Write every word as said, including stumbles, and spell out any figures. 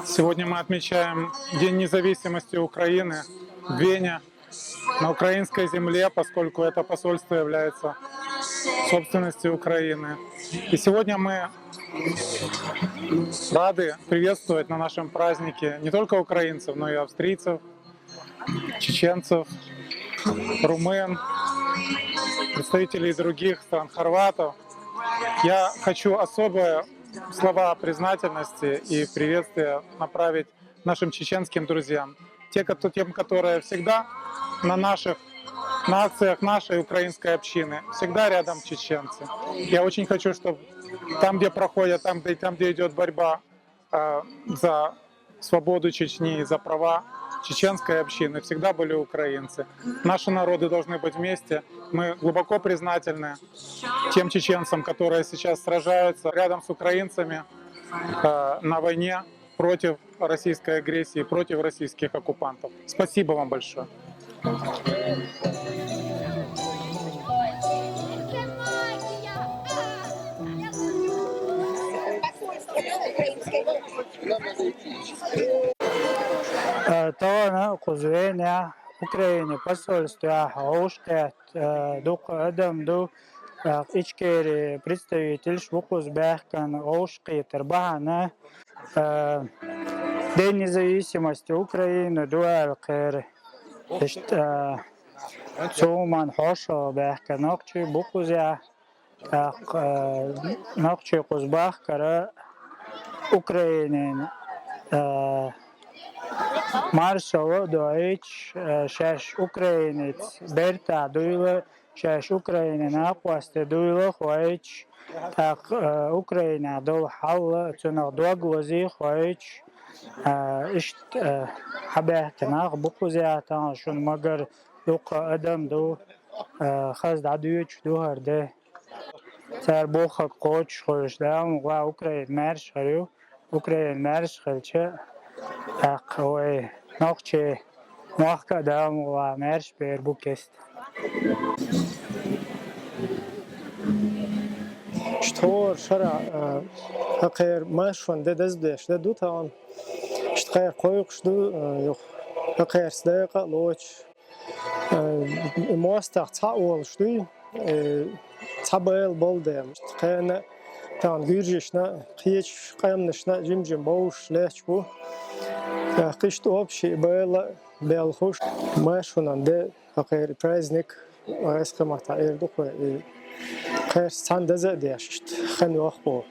Сегодня мы отмечаем День независимости Украины в Вене, на украинской земле, поскольку это посольство является собственностью Украины. И сегодня мы рады приветствовать на нашем празднике не только украинцев, но и австрийцев, чеченцев, румын, представителей других стран, хорватов. Я хочу особые слова признательности и приветствия направить нашим чеченским друзьям, те, кото- тем, которые всегда на наших на акциях нашей украинской общины, всегда рядом чеченцы. Я очень хочу, чтобы там, где проходят, там, где, там, где идет борьба э, за свободу Чечни, за права чеченской общины, всегда были украинцы. Наши народы должны быть вместе. Мы глубоко признательны тем чеченцам, которые сейчас сражаются рядом с украинцами э, на войне против российской агрессии, против российских оккупантов. Спасибо вам большое. Э, тахана кхуза Венехь Украины посольствехь гӀовшкхетта, э, дукха адам ду, э, Ичкери представительш бу кхуза баьхкан гӀовшкхетар бахьана, э, День независимости Украины ду аьлла кхера. Иштта, э, цу хӀуманна хьошалгӀа баьхка нохчий бу кхузахь, тӀаккха, э, нохчий кхуза бахкара Украинин, э, маршалла а дохьуьйтуш, э, шаьш украинец бертахь дуйла, шаьш Украинин накъостий дуйла а хоуьйтуш, тӀаккха, э, Украинехь долу хьал а, цунах дог лазий а хоуьйтуш, э, иштта, э, хьабаьхкина нах бу кхузахь, тахана шуна магар дуккха адам ду, э, хаза дӀадоьдуш ду хӀара де. Цара бохург кхочуш хуьлуш, Дала мукъ лахь, Украина маьрша хир ю. Украина маьрша хилча, тӀаккха вай нохчий мохк а, Дала мукъ лахь, маьрша бер бу кеста. Иштта хӀора шарахь, э, хӀокхеран маршонан де даза деш де ду тахана. Иштта кхера кхойкхуш ду, э, юха хӀокхерца дакъа а лоцуш. Э, мостагӀ цхьаъ волуш дуй, э, цхьа байла болу дела. Кхана тахана гуьржишна, кхечу къаьмнашна жим-жим бовзуш лаьтташ бу. Э, кхин иштта общий байла белхуш. Маршонан де, хӀокхеран праздник, айса кхин маттахь эр ду кхо, и кхерца цхьаьна даза а деш, иштта хан йохку.